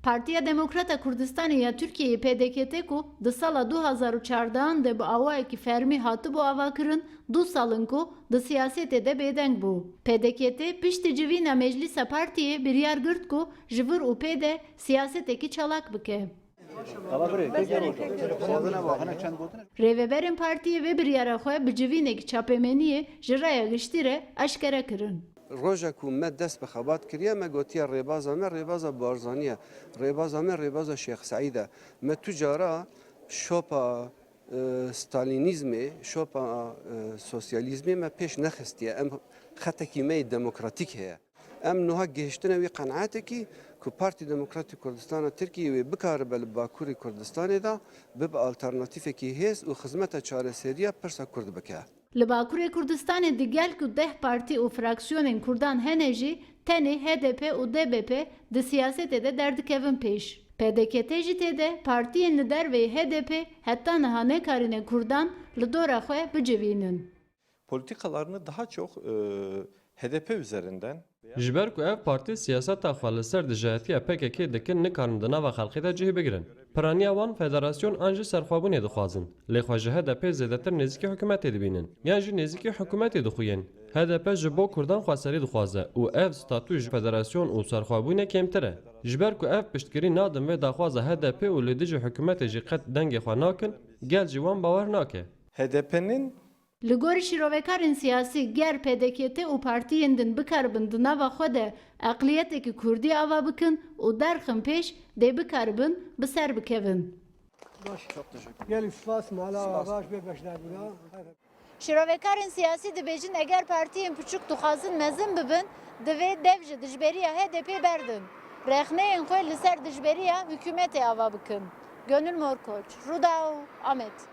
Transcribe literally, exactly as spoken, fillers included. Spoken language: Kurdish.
Partiya Demokrata Kurdistanê ya Tirkiyeyê, P D K T, ku di sala du hazar û çardehan de bi awayekî fermî hatibû avakirin, du sal in ku di siyasetê de bêdeng bû. P D K T piştî civîna meclîsa partiyê biryar girt ku ji vir û pê de siyasetekî çalak bike. Rêveberên partiyê vê biryara xwe bi civînekî çapemeniyê ji raya giştî re eşkere kirin. Roja ku me dest bi xebat kiriye, me gotiye rêbaza me rêbaza Barzanî ye, rêbaza me rêbaza Şêx Seîd e. Me tu cara şopa, e, Stalînîzmê, şopa, e, sosyalîzmê me pêş nexistiye. Em xetekî me yê demokratîk heye. Em niha gihiştine wî qenaetekî ku Partî Demokratîk Kurdistana Tirkiyê wê bikaribe li Bakurê Kurdistanê de bibe alternatîfekî hêz û xizmeta çareseriya pirsa Kurd bike. Li Bakurê Kurdistanê di gel ku deh partî û fraksiyonên Kurdan hene jî, tenê H D P û D B P di siyasetê de derdikevin pêş. P D K T jî tê de, partiyên li derveyî H D P heta niha nekarîne Kurdan li dora xwe bicivînin. Politikalarını daha çok, e, H D P üzerinden veya Ji ber ku ev partî siyaseta xwe li ser dijayetiya P K K dikin, nikarin di nava xelkê de cihê bigirin. Piraniya wan federasyon an jî serxwebûnê dixwazin. Lê xwe ji H D P zêdetir nêzîkî hikûmetê dibînin. Yan jî nêzîkî hikûmetê dixuyên. H D P ji bo Kurdan xweserî dixwaze û ev statû ji federasyon û serxwebûnê kêmtir e. Ji ber ku ev piştgirî nadin vê daxwaza H D P û li dijî hikûmetê jî qet dengê xwe nakin, gel jî wan bawer nake. H D P'nin Li gor şîrovekarên siyasî, ger P D K T û partiyên din bikaribin di nava xwe de eqliyetekî kurdî ava bikin û derxin pêş, dê bikaribin bi ser bikevin. Baş. Çok teşekkür ederim. Gelin spas, mala baş ve beşler buna. Şîrovekarên siyasî dibêjin, eger partiyên piçûk dixwazin mezin bibin, divê dev ji dijberiya H D P berdin. Rexneyên xwe li ser dijberiya hikûmetê ava bikin. Gönül Morkoç, Rûdaw, Amed.